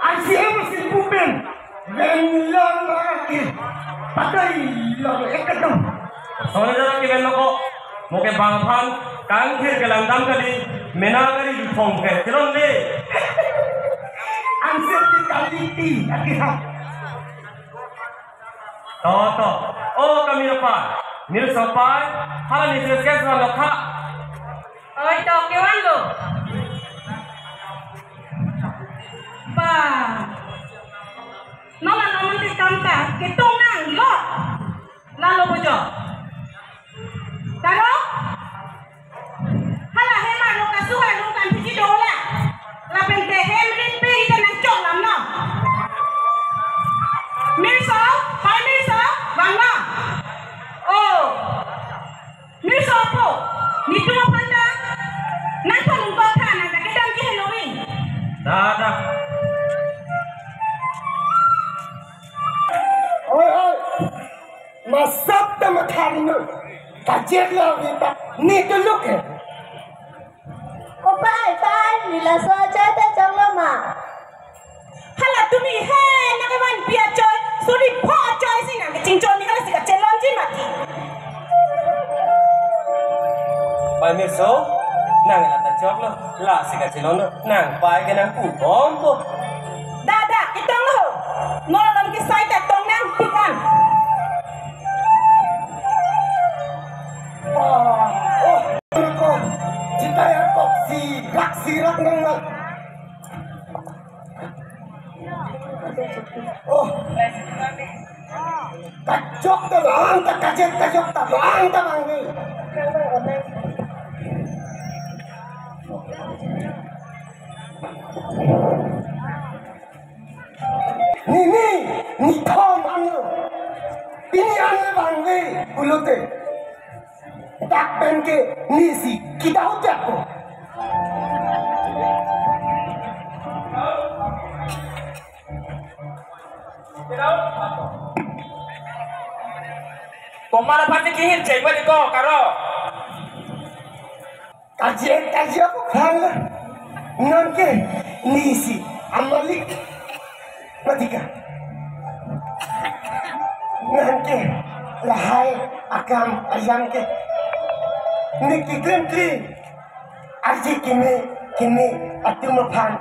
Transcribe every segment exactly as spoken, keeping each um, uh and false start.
Arsi em si pupen. Ven lang lagi. Patai lang ekdom. Sore jara ke ven loko. Mo ke bang aphan kangthir ke langdam kali. Mena kali luthong ke. Chelon de. Answer di kaliti. Aki ha. To, to. O, kami apa? Nirso pai. Hala ni sir kes wan lokha. Oi, to, kevan lo. Ba. Nona naman ti kam ta, ketong nanglo. Lalo bojo. Karo? Hala hem arlo kasu arlo kan piji dola. Lapen te hem rit pe ri te nangchok lam no. Mirso, pai mirso, vang no. O. Mirso po. Nitum aphan ta. Nangphan ungkok tha nang ta kedam ji henoin. Da, da. Oi, oi. Masap ta mathari no. Kajek la vita. Ni tu luk he. O pai, pai, nila so achoi ta choklo ma. Hala tumi he, nang kevan pi achoi, suri pho achoi si nang kechingchon ni hala si kachelon ji mati. Pai mirso, nang la ta choklo, la si kachelon lo, nang pai ke nang pu bom po. Da, da, ketong lo. Nor alam ke sai ta tong nang pikan. Oh, oh, oh. Jita ya kok si rak si rak nang nang. Oh. Kachok ta lang ta kajet kachok ta lang ta lang ni. Ni, ni, ni thom anlo. Pini anlo bang ni pulote. Dak pen ke ni si kita ucap ko. Tomar aphan si kihin cheng bali ko karo. Kaji, kaji ako khang. Non ke ni si amalik. Matika. Non ke lahai akam ayam ke. Ni kiklem kli. Arje keme, keme atum aphan.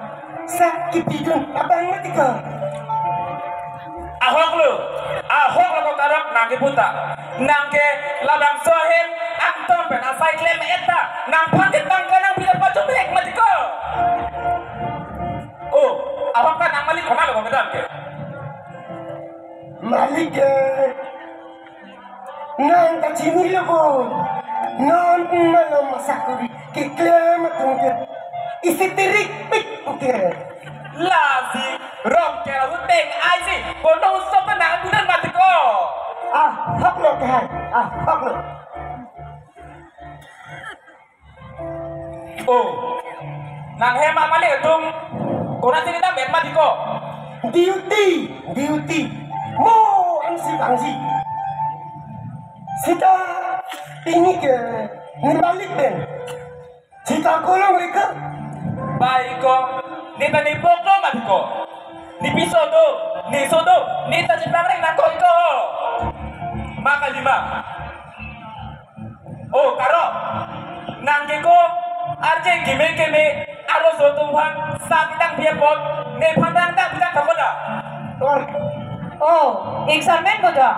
Sa kipidun abang matika. Ahok lo, ahok lo ko karok nang kepu ta. Nang ke labangso ahem angtong pen asai klem et ta. Nangphan ke tangka nang bilar pachum hek mati ko. O, ahok ta nang malik kona lo ko kedam ke. Malik ke. Nang ta chinilo ko. Non malom masakuri keklem atum ke. Isi tirik pik oke. Lasi rong ke lalu teng ai si. Kono usop ta nang bulan mati ko. Ah, hok lo ke hai. Ah, hok lo. O, nang hem amalik atum. Kona sini ta met mati ko. Duty, duty. Mo angsi bangsi. Sita pini ke ni malik pen. Sita kolong rika. Bai ko, ni tani poklo mati ko. Ni piso do, ni so do, ni ta chiplang reng nang ko iko. Maka lima. O, karo. Nang ke ko, arje keme keme, aro so tum phan, sa kitang pia pot, ne phan nang ta pita kapoda. Or. O, exam men boda.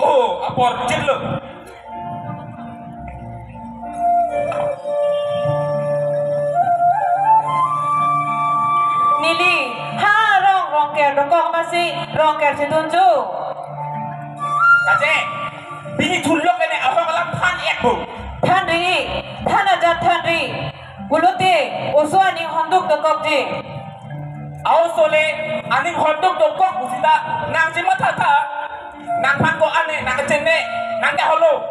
O, apor chitlo. Neli, ha rong, rong ker dokok masi, rong ker chedun ju. Kaje, bini thulok ene ahok alam phan ek bu. Than ri, than ajat than ri. Pulote, oso aning honduk dokok ji. Aoso le, aning honduk dokok pusita, nang chematha tha. Nangphan ko ane, nang kechenne, nang ke holo.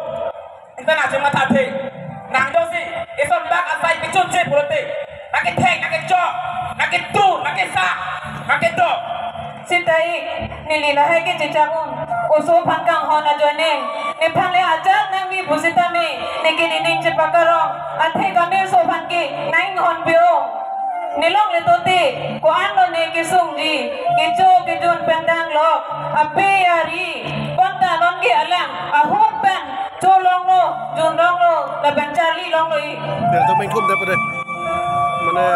Ita nang chematha the. Nang dosi, ison bak asai kechun che pulote. Nang kethek, nang kechok, nang ketu, nang kesa, nang kedo. Sita ik, neli lahai ke chechak un. Oso aphan kanghon ajoine. Nephan le ajat nangbi pusitame. Neke nening chepakarong. Athe kami so aphan ke nang honpi-o. Ne longle tote, ko-an lo ne kesungji, kecho kejun pen danglok, ape ari, bonta non ke alang, ahut pen, cho longlo, jun longlo, lapen charli longlo-i. Ya, to nangtum dap deh. Mane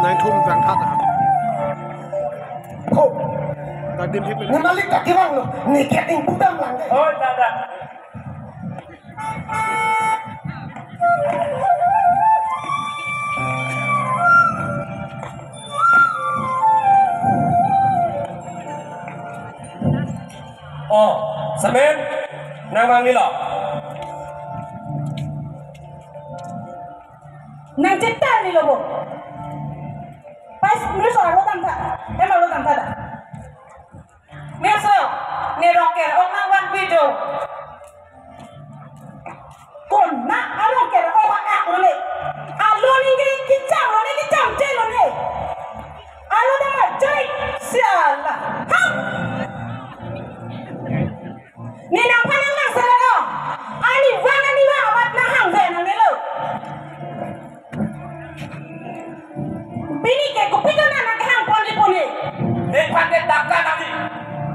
nangtum bang tha tha. Ho. Tadi mungkin. Ne malik kaki bang lo, ne keting pudam lang deh. Oh, dada. Oh, semen, nang mang nilo. Nang chetar nilo bo. Pas mulu seorang lo tangka, emang lo tangka dah. Meso, ne rong ke-ong nang vanpi jo. Konat arong ke-ong aklo le. Alo ningke kecham lo ne, kecham che lo ne. Alo ta ma jai siala. Ha? Ne nangphan nang lang sala lo. Ani vang ani vang amat nang hang ve nang ne lo. Pini ke kopi to nang nang kehang ponli ponli. Nephan ke tangka nangji.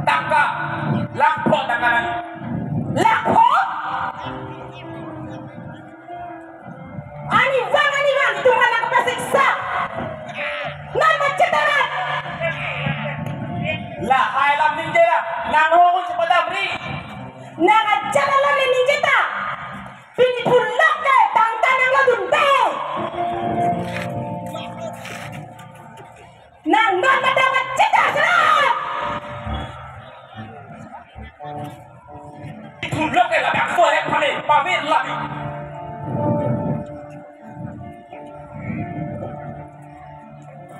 Tangka. Lakh pho tangka nangji. Lakh pho? Ani vang ani vang itum aphan nang kapasiksa. Nang ma chetar. Lahai alam ningje ra. Nang ho ko chepadam ri. Nang ajat alam ningje ta. Pini thulak ke tangka nang lo dun te. Nang non mata ma chetar sala. Thulak ke labangso ahek aphan ne pamir labi.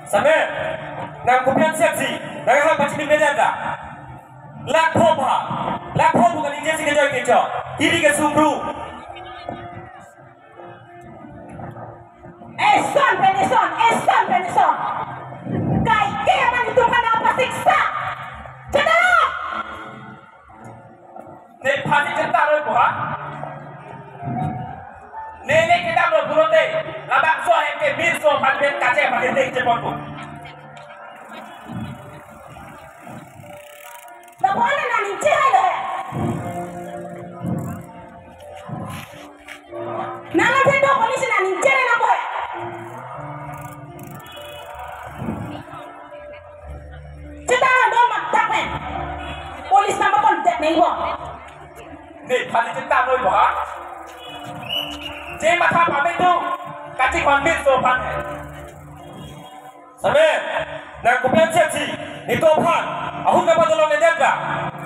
Same, nang kopi an siaksi, nang ha pachini media da. Lakh pho ba, lakh pho bukan injeksi kejoi kecho. Iri ke sumru. Eson pen eson, eson pen eson. Kaike aman itum aphan nang pasiksa. Chetar. Nephan chetar oi bo ha. Nele kedam lo pulote. Labangso ahek ke mirso aphan pen kache aphan pen chepon ko. Lapu-an nang ningje hai lo he. Nang nang phedo police nang ningje nang bo he. Chetar do mak tak pen. Police nang kon tek neng bo. Nephan chetar noi bo ha. Je matha pame tu. Kachik pon mirso aphan he. Same, nang kopi an siaksi, netum aphan, ahut nang padolong ne dendra.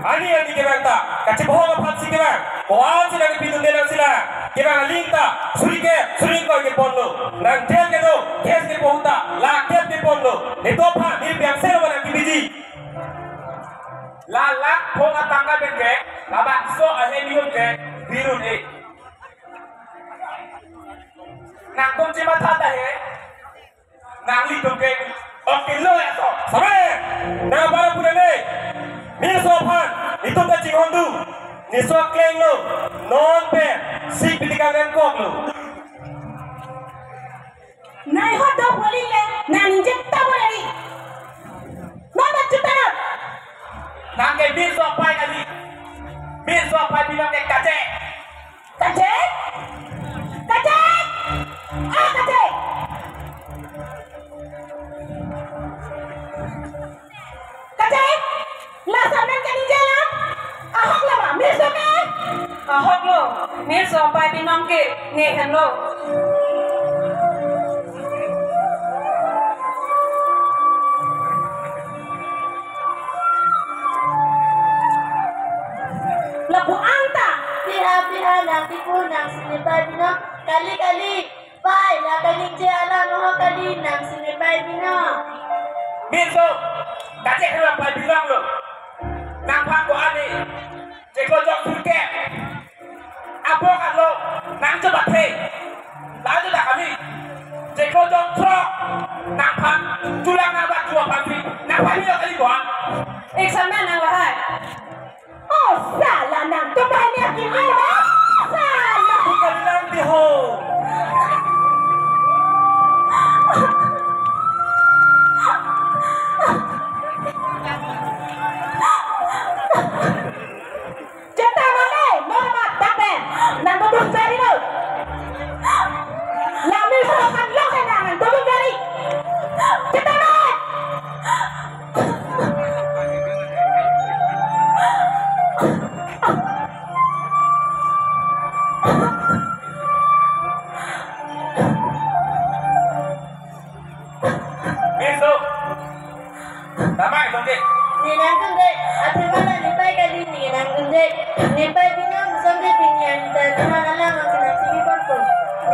Ani ani kevang ta, kachibohong aphan si kevang, ko-an si nang pidun de nang sila, kevang aling ta, suri ke, suri ingkoi kepon lo, nang jail kedo, case kepo ahut ta, lakh kep kepon lo, netum aphan, ne piang selo nang kibiji. La lakh pho atangka pen ke, labangso ahem ihum ke, virun e. Nangtum chematha ta he, nanglitum ke, oke lo ya to. Same, nang para pura ne. Mirso aphan, itum ta chinghon dun. Neso akleng lo, non pen, sik piti kangkang kok lo. Nai hot do boli le, nang ningje ta boli ri. Non ma chetar. Nang ke mirso apai kali. Mirso apai binong ke kache. Kache? Kache? Ah, kache! Kache? La samen kaningje alam? Ahok lo ma, mirso ke? Ahok lo, mirso apai binong ke, ne henlo. Lapu-an ta. Piha, piha, nang tipu, nang sini pai binong. Kali, kali. Pai, la kaningje alam ho kali, nang sini pai binong. Mirso, kache alam pai binong lo. Nangphan ko-an ne. Cheklo jok surke. Apo kan lo, nang coba the. Lalu dah kami. Cheklo jok throk. Nangphan, chulang nang bat dua pasi. Nangphan ni lo kali ko-an. Exam nang lahai. Oh, sala nangtum banyak ini, oh, sala. Bukan nanti ho.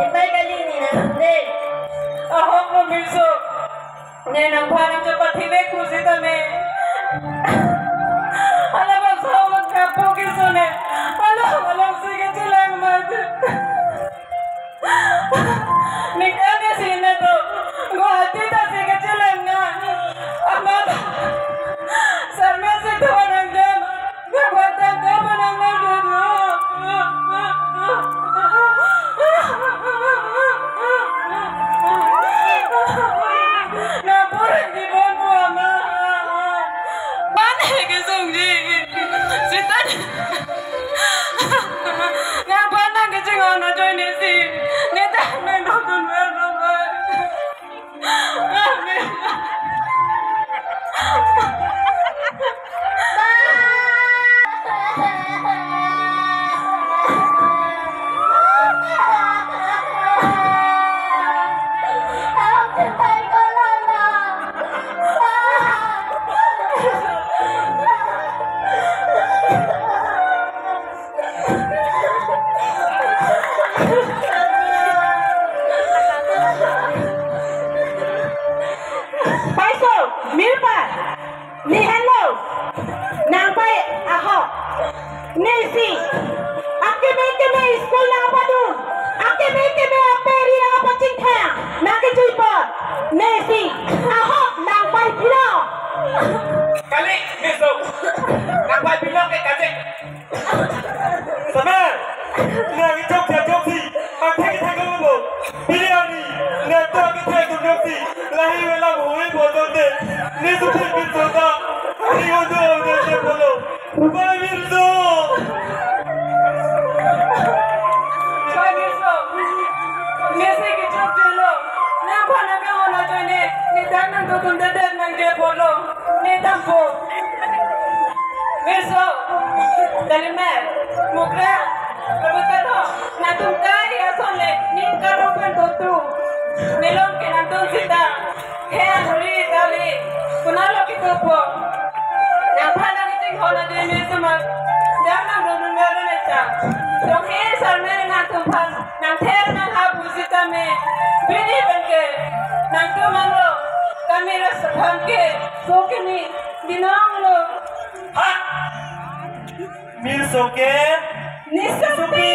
Ipai kali ne nang de. Ahok lo Mirso. Ne nangphan nangchepathive pusitame, halabangso ahut kapo kesone along alongsi kachelang mati. Ningkan ne si ne to Guwahati ta si kachelang na. Amat sarme si to nang dem. Nang phan tangka manang nang dulu. Nang purang di bon bu ama. Pan he kesungji. Sita. Nang phan nang kechinghon ajoine si. Ne ta nang dodun ver lo ba. Paiso, mirpa, ne henlo, nangpai ahok, ne si, akeme keme school nangpadun, akeme keme aperi nangpachingthang, nangkejuipon, ne si, ahok, nangpai pilo. Kali, Mirso, nangpai pilo ke kajek. Samer, ne agi chok thek chok si, angthek thek lo bo. Biryani, ne to agi thek tum chok si, lahi wela bhui bojon de. Ne supi bin sota, ni udo udo se bolo. Bai Mirso. Bai Mirso. Ne si kechok delo. Nang phan nang kahon ajoine, ne ta nang dodun dedet nang je bolo. Ne dampo. Mirso. Dalimer. Mukra. Kabutalo. Nangtum kai ason le. Ning karong pen dotu. Nelong ke nangtum sita. He anuri dali. Kunalo kitupo. Nang phan nang chinghon ajoine semak. Dam nang dodun ver lo ne ta. Dong he sarme nangtum phan. Nang ther nang ha pusitame. Bini pen ke. Nangtum anglo. Kami ras phan ke. So kini. Binong lo. Ha! Mirso ke? Ne supi.